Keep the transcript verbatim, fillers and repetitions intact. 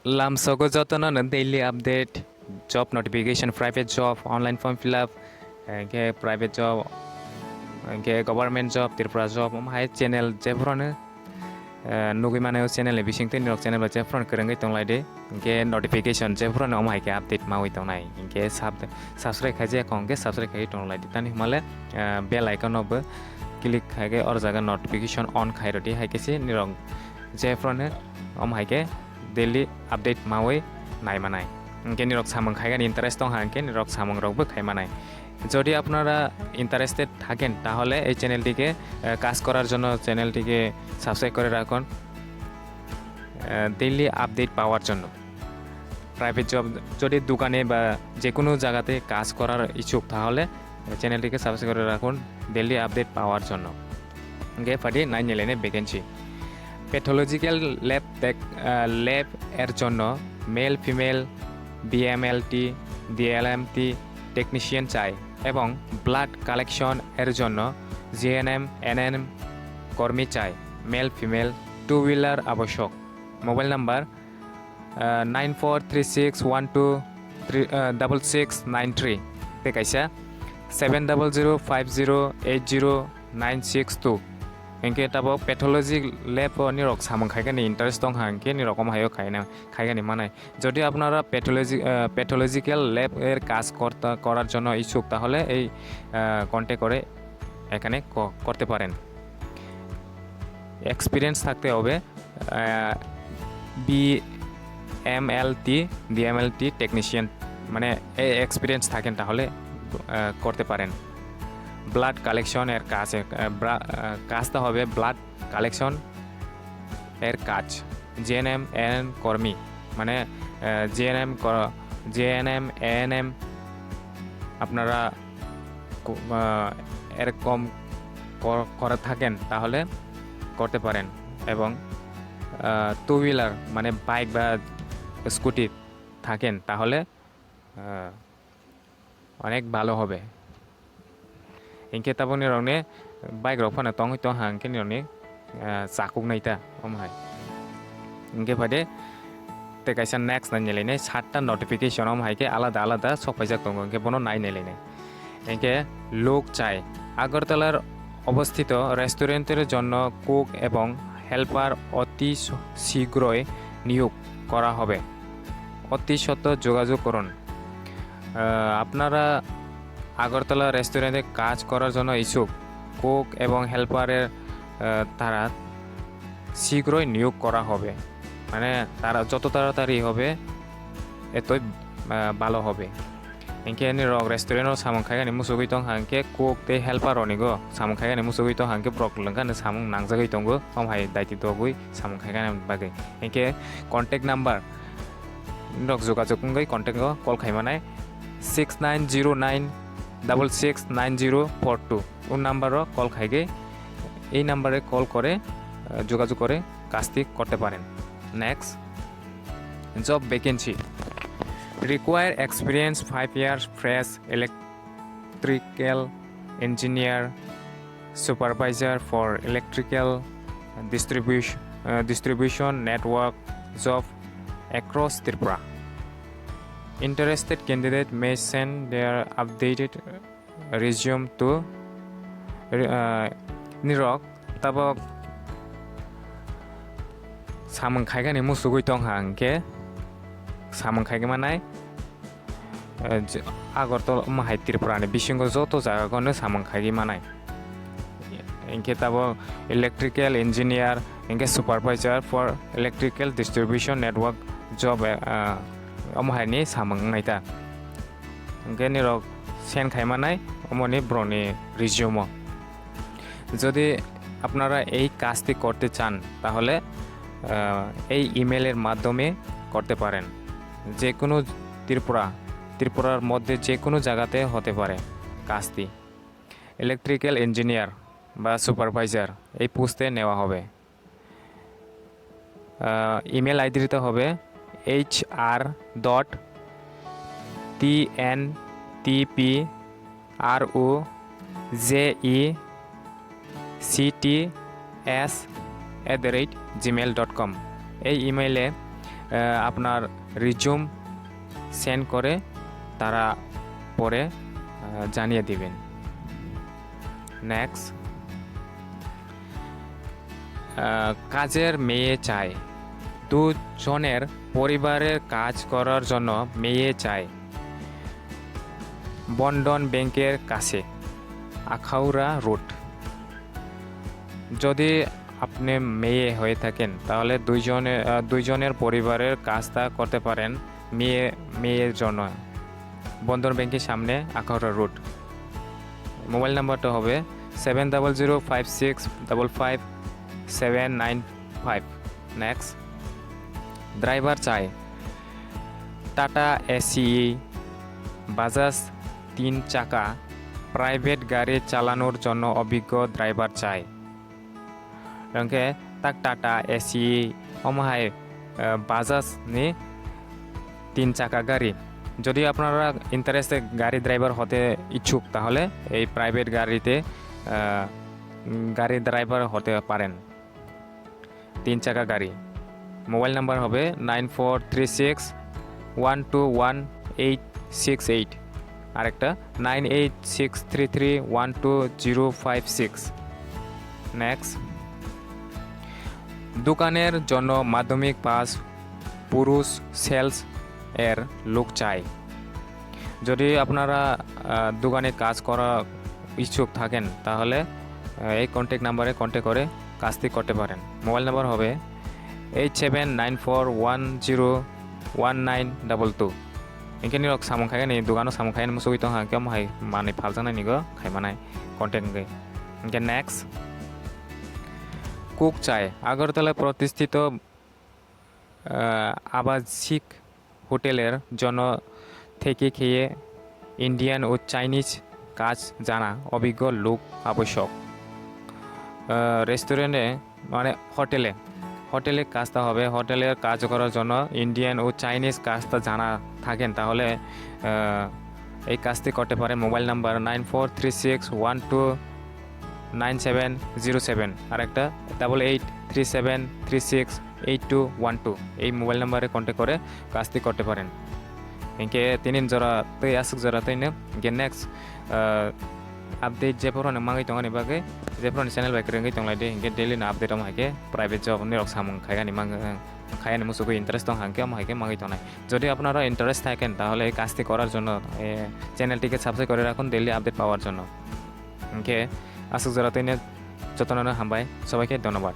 Lamsogo jotono no daily update, job notification, private job, online form fill up, hingke private job, hingke government job, Tripura job, omo hai channel jephuru no, eh, nugui mano o channel ni bisingtwi nirok channel bai jephuru no kwrwngwi tonglai di, hingke notification jephuru no omo hai khe update maui tongnai, hingke sub-, subscribe khaijak kho hingke subscribe khaiwi tonglai di, tani hwnmale, eh, bell icon no bo click khai khe oro jaga notification on khai rw di, hai khe se nirok jephuru no omo hai khe daily update maui nai manai. Hingke nirok samung khaigani interest tong ha, hingke nirok samung rok bo khai manai. যদি আপনারা ইন্টারেস্টেড থাকেন, তাহলে এই চ্যানেলটিকে, আহ, কাজ করার জন্য চ্যানেলটিকে সাবস্ক্রাইব করে রাখুন, আহ, ডেইলি আপডেট পাওয়ার জন্য। প্রাইভেট জব, যদি দোকানে বা যে কোনো জায়গাতে কাজ করার ইচ্ছুক, তাহলে চ্যানেলটিকে সাবস্ক্রাইব করে রাখুন ডেইলি আপডেট পাওয়ার জন্য। Hingke phaidi nine eleven vacancy. Pathological lab tech, ah, lab er jonno male female B M L T, D L M T technician chai ebong blood collection er jonno G N M, N N M kormi chai, male female, two wheeler aboshok. Mobile number, ah, nine four three six one two three, ah, double six nine three, tei kaisa seven double zero five zero eight zero nine six two. Hingke tabok pathology lab o nirok samung khaigani interest tong ha, hingke nirok omo haio khaina, khaigani manai. যদি আপনারা প্যাথোলজি, আহ, pathological lab এর কাজ করতে, করার জন্য ইচ্ছুক, তাহলে এই, আহ, কন্ট্যাক্ট করে এখানে ক-, করতে পারেন। এক্সপিরিয়েন্স থাকতে হবে, আহ, বি এম এল টি, বি এম এল টি টেকনিশিয়ান, মানে, এ-, এক্সপিরিয়েন্স থাকেন তাহলে, আহ, করতে পারেন। ব্লাড কালেকশন এর কাজ, আহ, ব্রা-, আহ, কাজটা হবে ব্লাড কালেকশন এর কাজ। G N M, N N M কর্মী, মানে, আহ, জি এন এম কর-, G N M, A N M আপনারা কো-, আহ, এরকম কর-, করে থাকেন, তাহলে করতে পারেন। এবং, আহ, টু হুইলার, মানে বাইক বা স্কুটি থাকেন, তাহলে, আহ, অনেক ভালো হবে। Hingke tabok nirokni bike rok phano tongwi tong ha, hingke nirokni, ah, chakuk nai ta, omo hai. Hingke phaide, tei kaisa next nai nailainai, satta notification, omo hai khe alada alada sok paijak tongo, hingke bono nai nailainai. Hingke lok chai, Agartalar obostito restaurant er jonno cook ebong helper oti s-, sigroi niyok kora hobe. অতি সত্বর যোগাযোগ করুন। আহ, আপনারা আগরতলা রেস্টুরেন্টে কাজ করার জন্য ইচ্ছুক, কুক এবং হেল্পারের, আহ, তারা শীঘ্রই নিয়োগ করা হবে। মানে, তারা যত তাড়াতাড়ি হবে, এতই, আহ, ভালো হবে। Hingke ani rok restaurant o samung khaigani musugui tong hangke cook tei helper roni go samung khaigani musugui tong hangke borok lengkani samung nangjagui tongo, omo hai daiti dogui samung khaigani bagwi. Hingke contact number rok jogajog wngwi contact o call khaimanai six nine zero nine double six nine zero four two. O number o call khaigwi, ei number e call kore, ah, jogajog kore kasti korte paren. Next, job vacancy. Require experience five years fresh electrical engineer, supervisor for electrical distribution, uh, distribution network job across Tripura. Interested candidate may send their updated resume to, uh, nirok tabok samung khaigani musugui tong ha hingke samung khaigwi manai, eh, j-, Agartala omo hai Tripura ni bisingo joto jaga o no samung khaigwi manai. Hingke tabok electrical engineer, hingke supervisor for electrical distribution network job, eh, ah, omo hai ni samung wngnai ta. Hingke nirok send khaimanai omoni borokni resume o. যদি আপনারা এই কাজটি করতে চান, তাহলে, আহ, এই ইমেলের মাধ্যমে করতে পারেন। যে কোনো ত্রিপুরা, ত্রিপুরার মধ্যে যে কোনো জায়গাতে হতে পারে কাজটি। ইলেকট্রিক্যাল ইঞ্জিনিয়ার বা সুপারভাইজার এই পোস্টে নেওয়া হবে। আহ, ইমেল আইডি দিতে হবে H R dot T N T P R O J E C T S at the rate Gmail dot com. এই ইমেইলে আহ, আপনার রিজিউম সেন্ড করে তারা পরে, আহ, জানিয়ে দিবেন। নেক্সট, আহ, কাজের মেয়ে চাই। দুজনের পরিবারের কাজ করার জন্য মেয়ে চাই। বন্ধন ব্যাংকের কাছে, আখাউড়া রোড। যদি আপনি মেয়ে হয়ে থাকেন, তাহলে দুইজনে, আহ, দুইজনের পরিবারের কাজটা করতে পারেন মেয়ে, মেয়ের জন্য। বন্ধন ব্যাংকের সামনে, আখাউড়া রোড। মোবাইল নাম্বারটা হবে seven double zero five six double five seven nine five. Next, driver চাই। টাটা এসি, বাজাজ তিন চাকা প্রাইভেট গাড়ি চালানোর জন্য অভিজ্ঞ ড্রাইভার চাই। Hwnkhe tak Tata A C, omo hai, eh, Bajaj ni tin chaka gari. যদি আপনারা ইন্টারেস্টে গাড়ি ড্রাইভার হতে ইচ্ছুক, তাহলে এই প্রাইভেট গাড়িতে, আহ, উম, গাড়ি ড্রাইভার হতে পারেন। তিন চাকা গাড়ি। মোবাইল নাম্বার হবে nine four three six one two one eight six eight. আরেকটা nine eight six three three one two zero five six. Next, দোকানের জন্য মাধ্যমিক পাস পুরুষ সেলস এর লোক চাই। যদি আপনারা, আহ, দোকানে কাজ করা ইচ্ছুক থাকেন, তাহলে, আহ, এই কন্ট্যাক্ট নাম্বারে কন্ট্যাক্ট করে কাজটি করতে পারেন। মোবাইল নাম্বার হবে eight seven nine four one zero one nine double two. Hwnkhe norok samung khainani dogano samung khainani muchugwi tongkha, hwnkhe omo hai manwi phaljaknai nigo khaimanai contact wngwi. Hwnkhe next, cook chai, Agartala protistito, ah, abajik hoteler jonno theke kheye Indian o Chinese kaj jana obiggo lok aboshok. Ah, restaurant-e মানে হোটেলে, হোটেলে কাজটা হবে, হোটেলের কাজ করার জন্য ইন্ডিয়ান ও চাইনিজ কাজটা জানা থাকেন, তাহলে, আহ, এই কাজটি করতে পারেন। Mobile number nine four three six one two nine seven zero seven, আর একটা double eight three seven three six eight two one two. এই মোবাইল নাম্বারে কন্ট্যাক্ট করে কাজটি করতে পারেন। Hwnkhe tini jora tei aswk jora tei no, hwnkhe next, ah, update jephuru no mangwi tongani bagwi, jephuru ni channel bai kwrwngwi tonglai di, hwnkhe daily no update omo hai khe private job ni rok samung khaigani mang-, khaigani muchugwi interest tong hwnkhe omo hai khe mangwi tongnai. যদি আপনারা ইন্টারেস্ট থাকেন, তাহলে এই কাজটি করার জন্য, এ, চ্যানেলটিকে সাবস্ক্রাইব করে রাখুন ডেইলি আপডেট পাওয়ার জন্য। Hwnkhe aswk jora tei no jotono no hambai, সবাইকে ধন্যবাদ।